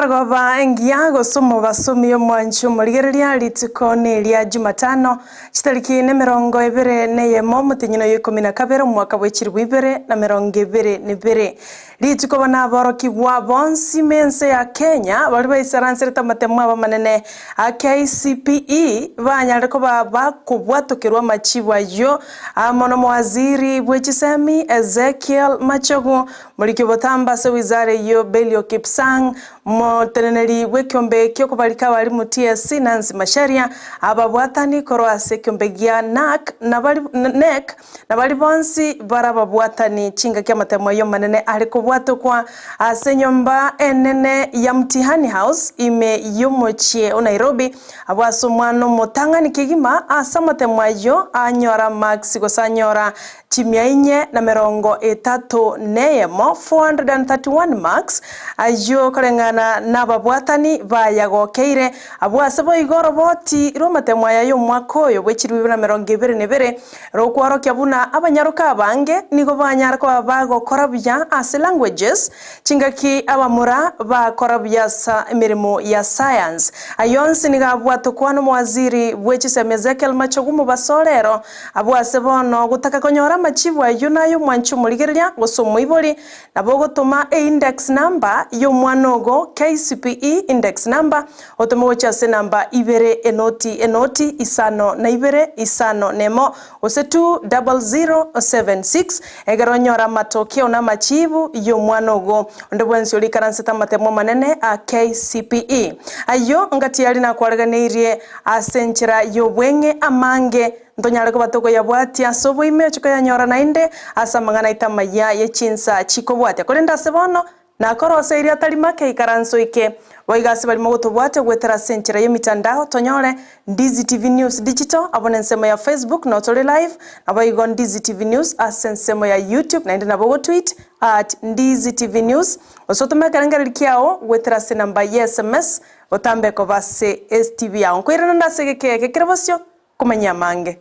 Emarogoba engiya gose omobaso omuya omwanchi omorigereria rituko neria Jumatano chitariki nemerongo ebere neyemo omotienyi oyo ikomi na kabere omwaka bwe chilifu ibere na merongo ebere na ibere. Rituko bono aborokigwa bonsi mense ya Kenya baria baisaranserete amatemo abo amanene a KCPE banyare koba bakobwatokerwa amachibu ayio amo nomowaziri bwe chisemi Ezekiel Machogu Moriki obotambe ase wizara eyio Belio Kipsang, moteneneri bw'ekiombe ki'okobarika abarimu TSC Nancy Macharia, ababwatani korwa ase ekiombe gia NAC na bari NEC na bari bonsi barababwatani chingaki amatemo ayio amanene are kobwatokwa ase enyomba enene ya Mtihani House ime y'omochie o Nairobi abwo ase omwana omotang'ani kegima ase amatemo ayio anyora marks gose anyora Chimia inye na merongo etato neyemo, 431 marks, ayio koreng'ana nababwatani bayagokeire, abwo ase boigo oroboti rw'amatemo aya y'omwaka oyo bwe chilifu ibere na merongo ebere na ebere, rokworokia buna abanyaroka abange nigo banyare koba bagokora buya ase languages, chingaki abamura bakora buya ase emeremo ya science. Ayio onsi nigo abwatokwa nomowaziri bwe chisemi Ezekiel Machogu mobaso rero, Abwo ase bono gotaka konyora amachibu ayio nay'omwanchi omorigereria gose omoibori, nabo ogotoma eindex number y'omwana ogo, KCPE index number, otome gochia ase enamba ibere enoti enoti isano na ibere isano nemo gose 20076 egere onyore amatokeo na amachibu y'omwana ogo. Onde bwensi orikaransete amatemo amanene a KCPE. Ayio ngati aria nakwareganeirie Ase enchera y'obweng'e amange ntonyare koba tokoyabwatia ase oboime oche koyanyora naende ase amang'ana aito amayia ye chinsa chikobwatia. Korende ase bono nakoroseirie atari make ikaranso ike. Boigo ase barimo gotobwatia goetera ase enchera y'emitandao tonyore Ndizi TV News Digital abwo nensemo ya Facebook noo tore live naboigo Ndizi TV News ase ensemo ya YouTube naende nabo ogotweet at Ndizi TV News gose otome ekerengererio kiao goetera ase enamba ye sms Botambe koba ase STV yao. Nkoirana nde ase egeka eke kere bosio komanyia amange.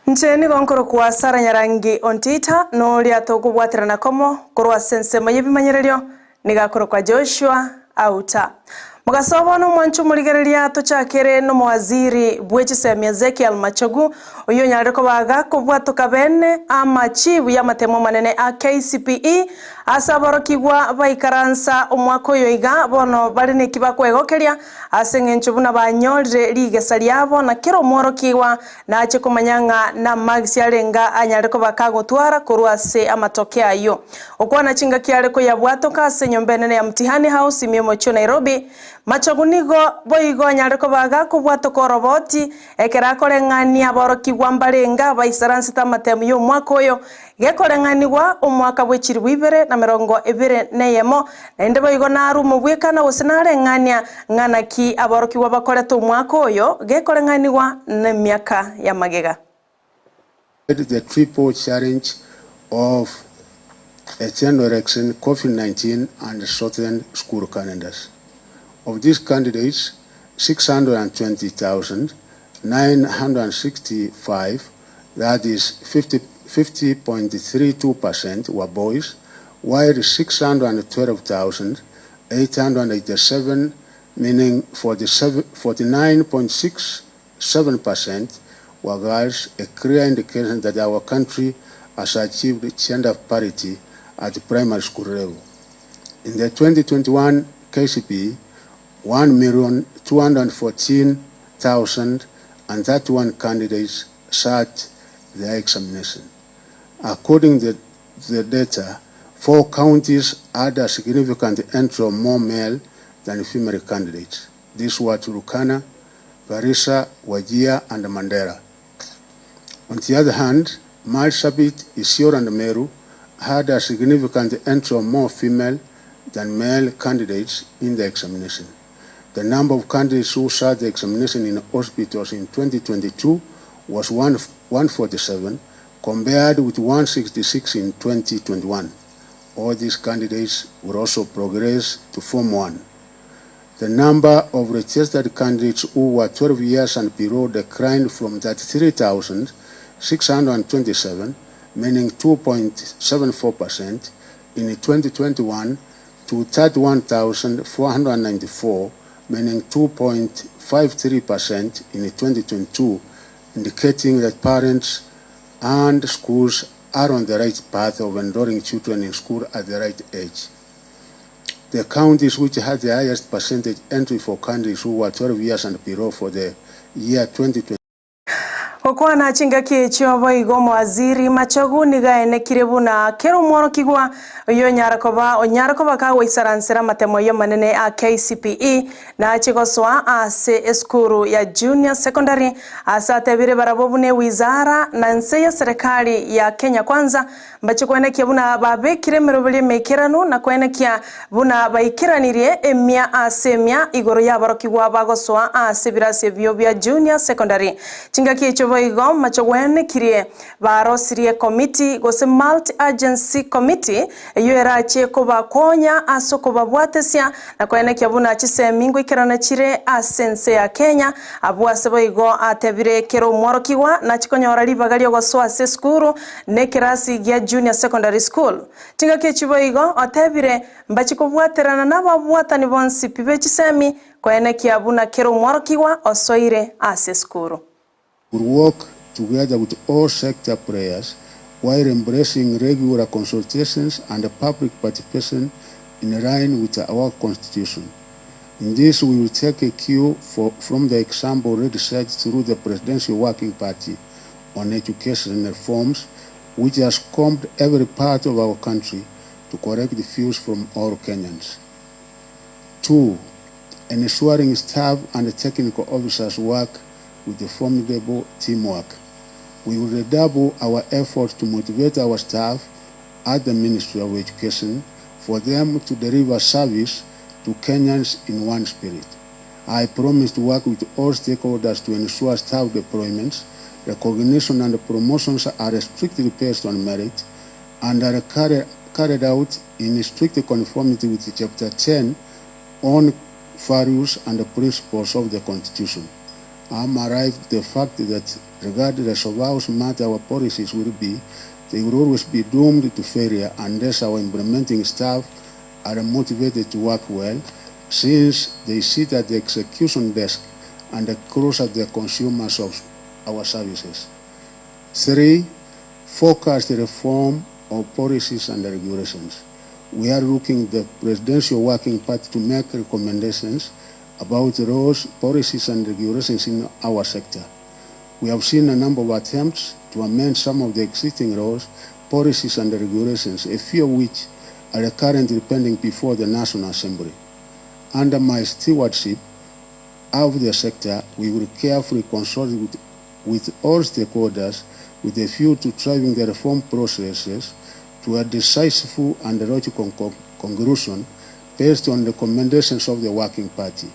Inche nigo nkorokwa Sarah Nyarangi Ontita, na oria tokobwaterana komo korwa ase ensemo y'ebimanyererio nigo akorokwa Joshua Auta. Mogaso bono omwanche omorigereria tochakere nomowaziri bwe chisemi Ezekiel Machogu oyio onyarire koba gakobwatoka bene amachibu y'amatemo amanene a KCPE ase aborokigwa baikaransa omwaka oyo iga bono bare neki bakwegokeria ase eng'encho buna banyorire rigesa riabo na kera omworokigwa nache komanya ng'a namagisi arenge anyare koba kagotwara korwa ase amatoke ayio. Okwana chingaki are koyabwatoka ase enyomba enene ya Mtihani House ime omochie o Nairobi, Machogu nigo boigo anyare koba gakobwatoka oroboti ekero akoreng'ania aborokigwa mbarenge abaisaransete amatemu y'omwaka oyo gekoreng'anigwa omwaka bwe chilifu ibere na merongo ebere neyemo, naende boigo narwe omobwekano gose nareng'ania ng'a naki aborokigwa bakorete omwaka oyo gekoreng'anigwa nemiaka ya magega. The triple challenge of a general election, Covid-19 and shortened school calendars. Of these candidates, 620,965, that is 50.32% were boys, while 612,887, meaning 49.67% were girls, a clear indication that our country has achieved gender parity at primary school level. In the 2021 KCPE, 1,214,031 candidates sat their examination. According to the data, four counties had a significant entry of more male than female candidates. These were Turkana, Garissa, Wajir, and Mandera. On the other hand, Marsabit, Isiolo, and Meru had a significant entry of more female than male candidates in the examination. The number of candidates who sat the examination in hospitals in 2022 was 147, compared with 166 in 2021. All these candidates will also progress to Form 1. The number of registered candidates who were 12 years and below declined from 33,627, meaning 2.74%, in 2021 to 31,494, meaning 2.53% in 2022, indicating that parents and schools are on the right path of enrolling children in school at the right age. The counties which had the highest percentage entry for candidates who were 12 years and below for the year 2020. Gokwana chingaki echio boigo Omowaziri Machogu nigo aenekire buna kera omworokigwa oyio onyare koba onyare koba kagoisaransera amatemo ayio amanene a KCPE nache gosoa ase esukuru ya Junior Secondary ase atebire barabwo buna ewizara na nse ya serikali ya Kenya Kwanza Mbache koenekia buna babekire emeroberio emeikeranu, na koenekia buna baikeranirie emia ase emia igoro y'aborokigwa bagosoa ase ebirasi ebio bia Junior Secondary. Chingaki echio boigo mbache gwenekirie barosirie ekomiti gose Multi Agency Committee eyio erache kobakonya ase okobabwatesia na koenekia buna chisemi ngoikerana chire ase ense ya Kenya. Abwo ase boigo atebire kera omworokigwa nache konyora ribaga riogosoa ase esukuru Nekerasi gia Junior Secondary School. Chingaki echi boigo otebire mbachi kobwaterana nababwatani bonsi pi be chisemi koenekia buna kera omworokigwa osoire ase esukuru. Will work together with all sector players while embracing regular consultations and public participation in line with our constitution. In this we will take a cue for, from the example already set through the Presidential Working Party on Education Reforms which has combed every part of our country to correct the views from all Kenyans. 2. Ensuring staff and technical officers work with a formidable teamwork. We will redouble our efforts to motivate our staff at the Ministry of Education for them to deliver service to Kenyans in one spirit. I promise to work with all stakeholders to ensure staff deployments, recognition and promotions are strictly based on merit and are carry, carried out in strict conformity with Chapter 10 on values and principles of the Constitution. I'm arrived the fact that regardless of how smart our policies will be, they will always be doomed to failure unless our implementing staff are motivated to work well, since they sit at the execution desk and are close at the consumers of our services. 3, focused reform of policies and regulations. We are looking the Presidential Working Party to make recommendations about laws, policies and regulations in our sector. We have seen a number of attempts to amend some of the existing laws, policies and regulations, a few of which are currently pending before the National Assembly. Under my stewardship of the sector, we will carefully consult with, with all stakeholders with a view to driving the reform processes to a decisive and logical conclusion based on recommendations of the Working Party.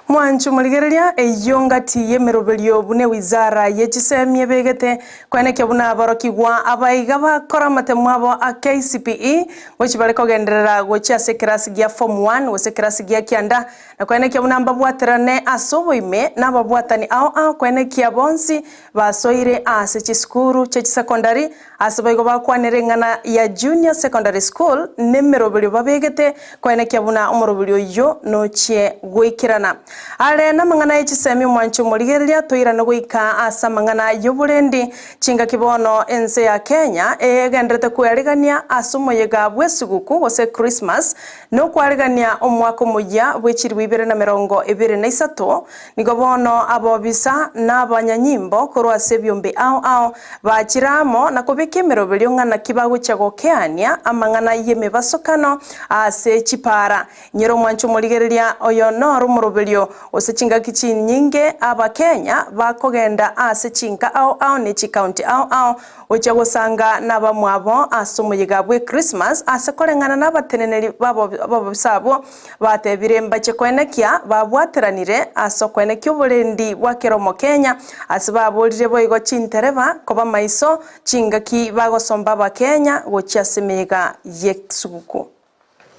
Mwanche omorigereria, eyio ngati y'emeroberio buna ewizara ye chisemi ebegete koenekia buna aborokigwa abaiga bakora amatemo abo a KCPE gochia bare kogenderera gochia ase ekerasi gia form one gose ekerasi gia kianda na koenekia buna mbabwaterane ase oboime na ababwatani ao ao koenekia bonsi basoire ase chisukuru chie chisecondary ase boigo bakwanera eng'ana ya Junior Secondary School nemeroberio babegete koenekia buna omoroberio oyio nochie goikerana. Are namang'ana ye chisemi omwanche omorigereria toirane goika ase amang'ana y'oborendi chingaki bono ense ya Kenya egenderete kwearigania ase omoyega bw'esuguku gose Christmas nokwarigania omwaka omoyia bwe chilifu ibere na 23 Nigo bono abobisa na abanyanyimbo korwa ase ebiombe ao ao bachire amo na kobeka emeroberio ng'a naki bagochia gokeania amang'ana y'emebasokano ase chipaara. Inyora omwancho omorigereria oyo noro omoroberio gose chingaki chinyinge Abakenya bakogenda ase chinka ao ao ne chikaunti ao ao gochia gosanga nabamwabo ase omoyega bwe Christmas ase koreng'ana nabateneneri b'abobisa abwo Batebire mbache koenekia babwateranire ase okoenekia oborendi bwa kera Omokenya, ase baborire boigo chintereba koba maiso chingaki bagosomba Abakenya gochia ase emeyega y'esuguku.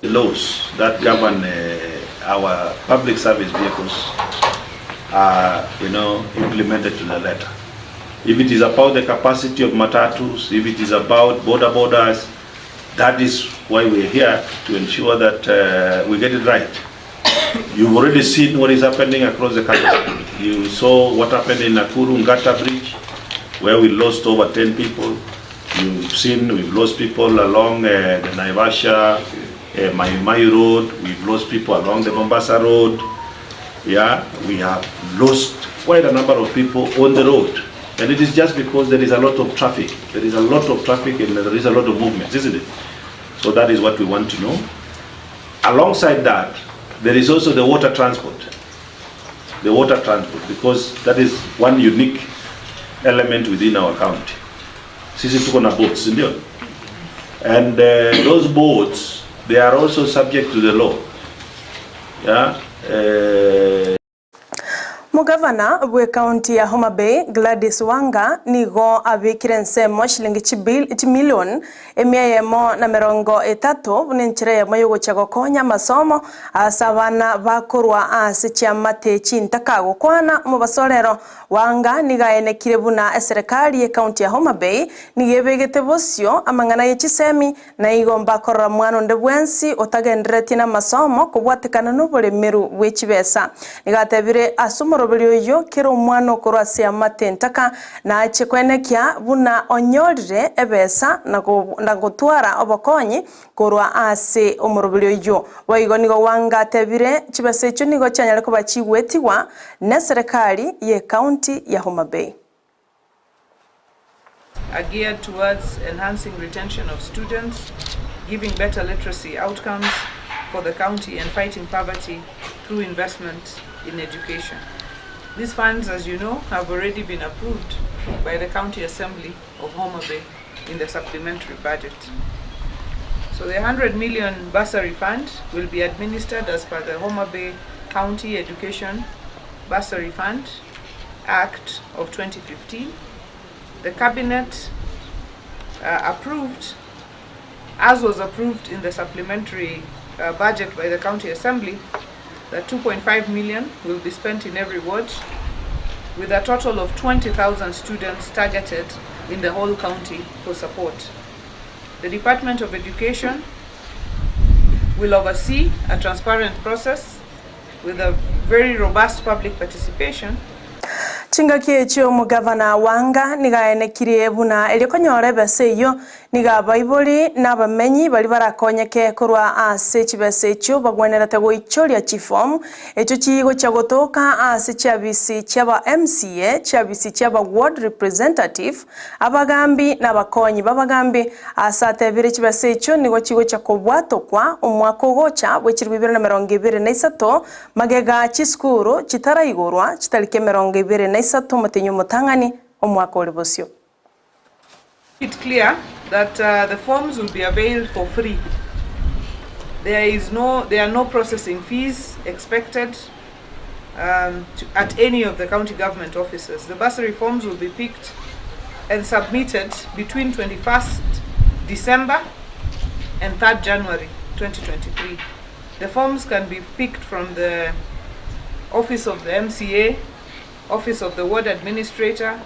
Laws that govern our public service vehicles are, you know, implemented to the letter. If it is about the capacity of matatus, if it is about border borders, that is why we're here to ensure that uh, we get it right. You've already seen what is happening across the country. You saw what happened in Nakuru Ngata Bridge, where we lost over 10 people. You've seen we've lost people along uh, the Naivasha, uh, Mai Mai Road. We've lost people along the Mombasa Road. Yeah, we have lost quite a number of people on the road. And it is just because there is a lot of traffic. There is a lot of traffic and there is a lot of movement, isn't it? So that is what we want to know. Alongside that, there is also the water transport. The water transport, because that is one unique element within our county. Sisi tuko na boats, ndio? And uh, those boats, they are also subject to the law. Yeah? Uh, Omogavana bw'ekaunti ya Homa Bay Gladys Wanga nigo abekire ensemo shilingi chimilion emia eyemo na merongo etato buna enchera eyemo yogochia gokonya amasomo ase abana bakorwa ase chiamate chintaka gokwana omobasorero Wanga nigo aenekire buna eserekari y'ekaunti ya Homa Bay nigo ebegete bosio amang'ana ya chisemi na igo mbakorora mwana onde bwensi otagenderetie na amasomo kobwatekana na oboremeru bwa chibesa. Nigo atebire ase omoroberi oyo kera omwana okorwa ase amate entaka nache kwenekia buna onyorire ebesa na gotwara obokonyi korwa ase omoroberi oyo. Boigo nigo Wanga atebire chibesa echio nigo chianyare koba chigwetigwa na eserekari ya ekaunti ya Homa Bay. Are geared towards enhancing retention of students, giving better literacy outcomes for the county and fighting poverty through investment in education. These funds, as you know, have already been approved by the County Assembly of Homa Bay in the supplementary budget. So the 100 million bursary fund will be administered as per the Homa Bay County Education Bursary Fund Act of 2015. The Cabinet approved, as was approved in the supplementary budget by the County Assembly, that 2.5 million will be spent in every ward, with a total of 20,000 students targeted in the whole county for support. The Department of Education will oversee a transparent process with a very robust public participation. Chingaki echio omogavana Wanga nigo aenekirie buna erio konyora ebesa eyio nigo abaibori na abamenyi bari barakonyeke korwa ase chibesa echio bagwenerete goichoria chifomu echio chigochia gotoka ase chiabisi chiaba MCA chiabisi chiaba ward representative abagambi na abakonyi b'abagambi ase atebire chibesa echio nigo chigochia kobwatokwa omwaka ogocha bwa 2023 magega chisukuru chitaraigorwa chitariki 23 omotenyi omotang'ani omwaka ore bosio. It's clear that the forms will be availed for free. There is no, there are no processing fees expected at any of the county government offices. The bursary forms will be picked and submitted between 21st December and 3rd January 2023. The forms can be picked from the office of the MCA, office of the ward administrator,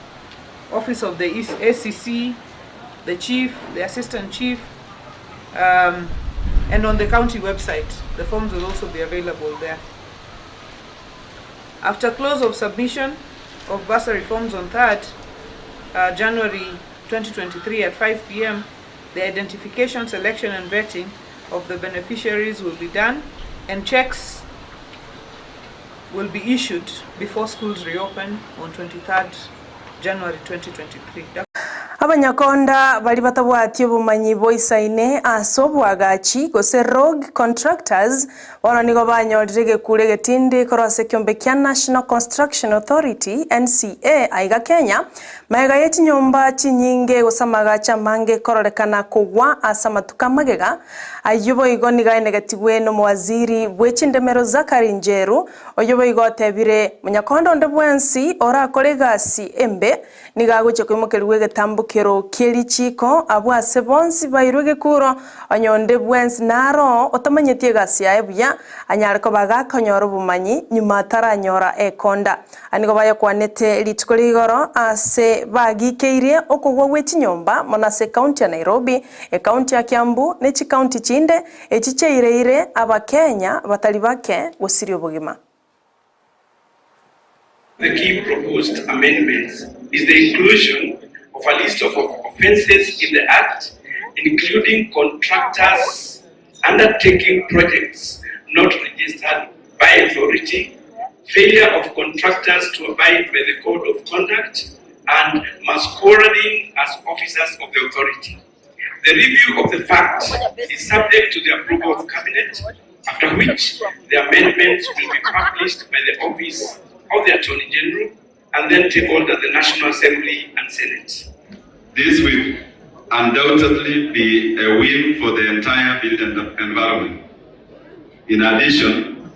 office of the ACC, the chief, the assistant chief, and on the county website. The forms will also be available there. After close of submission of bursary forms on 3rd January 2023 at 5 p.m., the identification, selection and vetting of the beneficiaries will be done and checks will be issued before schools reopen on 23rd January 2023. Abanyakonda bari batabwati obomanyi boisaine ase obwagachi gose rogue contractors bono nigo banyorire gekure getindi korwa ase ekiombe kia National Construction Authority NCA aiga Kenya maega ya chinyomba chinyinge gose amagacha amange kororekana kogwa ase amatuko amagega aywo boigo nigo aenegetigwe na omowaziri bwa echindemero Zachary Njeru oyo boigo otebire monyakonda onde bwensi orakore egasi embe nigo agochia koimokerigwa egetambo. ekerobokero kie richiiko abwo ase bonsi bairwe egekuro, onye onde bwensi naro otamanyeti egasi yaye buya, anyare koba gakonyora obomanyi nyuma ataranyora ekonda. Aya nigo bayakwanete rituko ria igoro ase bagikeirie okogwa gwe chinyomba mono ase ekaunti ya Nairobi, ekaunti ya Kiambu ne chikaunti chinde echi chiaireire Abakenya batari bake gosiria obogima. The key proposed amendments is the inclusion of a list of offences in the Act, including contractors undertaking projects not registered by authority, failure of contractors to abide by the code of conduct, and masquerading as officers of the authority. The review of the fact is subject to the approval of Cabinet, after which the amendments will be published by the Office of the Attorney General and then tabled at the National Assembly and Senate. This will undoubtedly be a win for the entire built environment. In addition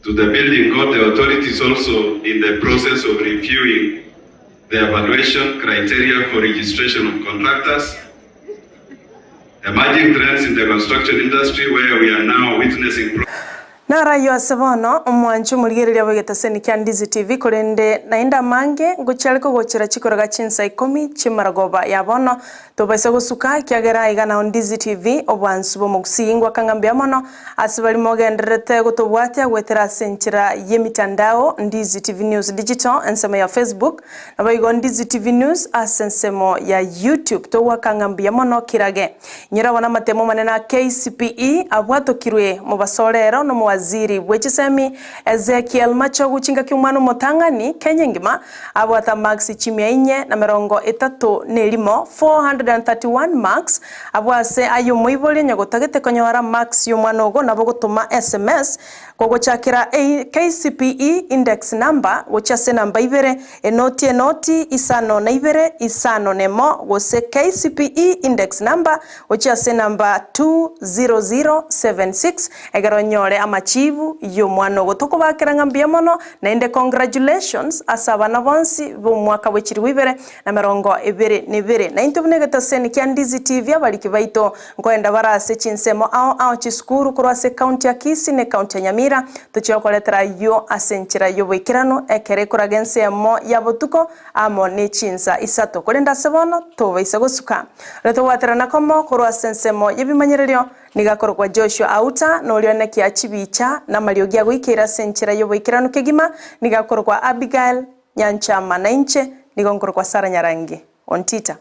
to the building code, the authority is also in the process of reviewing the evaluation criteria for registration of contractors, emerging trends in the construction industry where we are now witnessing Narayio ase bono, omwanche omorigereria bw'egetaseni kia Ndizi TV, korende naende amange ngochia are kogochera chikoroga chinsa ikomi chi'emaragoba ya bono, tobaisa gosuka, ekiagera aiga nao Ndizi TV, obwansu bw'omogusii ngwakang'a mbuya mono ase baria mogendererete gotobwatia goetera ase enchera y'emitandao Ndizi TV News Digital ensemo ya Facebook, Naboigo Ndizi TV News ase ensemo ya YouTube. Togoaka ng'a mbuya mono kirage. Nyora bono amatemo amanene a KCPE abwatokirwe mobaso rero nomowaziri bwe chisemi Ezekiel Machogu chingaki omwana omotang'ani Kenya engima abwate amarks chimia inye na 31, 431 marks, abwo ase aye omoibori onye gotagete konyora marks y'omwana ogo nabo gotoma sms Kogochakera ei KCPE index number gochia ase enamba ibere, enoti enoti, isano na ibere, isano na emo, gose KCPE index number gochia ase enamba 20076 egere onyore amachibu y'omwana ogo. Tokobakera ng'a mbuya mono naende congratulations ase abana bonsi b'omwaka bwe chilifu 2022. Naintwe buna egetaseni kia Ndizi TV abariki baito Nkoenda bare ase chinsemo ao ao chisukuru korwa ase ekaunti ya Kisii na ekaunti ya Nyamira, tochia gokoretera ayio ase enchera y'oboikeranu ekero ekoraga ensemo ya botuko amo ne chinsa isato. Korende ase bono tobaisa gosuka. Oria togwaterana komo korwa ase ensemo y'ebimanyererio nigo akorokwa Joshua Auta, na oria onekia chibicha na amariogi agoikeire ase enchera y'oboikeranu kegima nigo akorokwa Abigael Nyanchama, na inche nigo nkorokwa Sarah Nyarangi Ontita.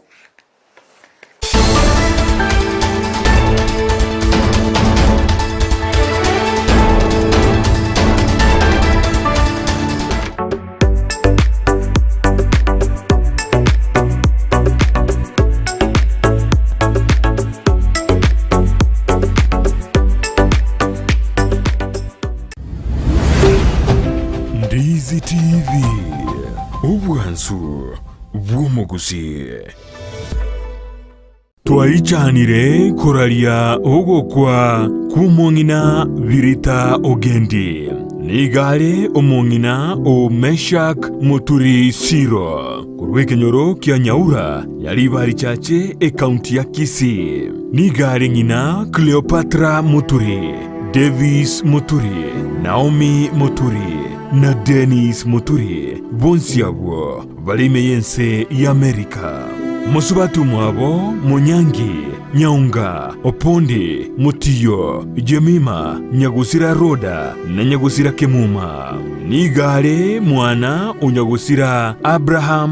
Ndizi TV, obwansu bw'omogusii. Twaichanire koraria ogokwa kw'omong'ina Birita Ogendi. Nigo are omong'ina o Meshak Moturi Siro, korwa ekenyoro kia Nyaura ya Ribari Chache, ekaunti ya Kisii. Nigo are ng'ina Cleopatra Moturi, Davis Moturi, Naomi Moturi, na Dennis Moturi, bonsi abwo Bare ime y'ense y'Amerika. Mosubati omwabo, Monyangi, Nyaunga, Opondi, Motiyo, Jemima, Nyagusira Roda, na Nyagusira Kemuma. Nigo are mwana o Nyagusira Abraham.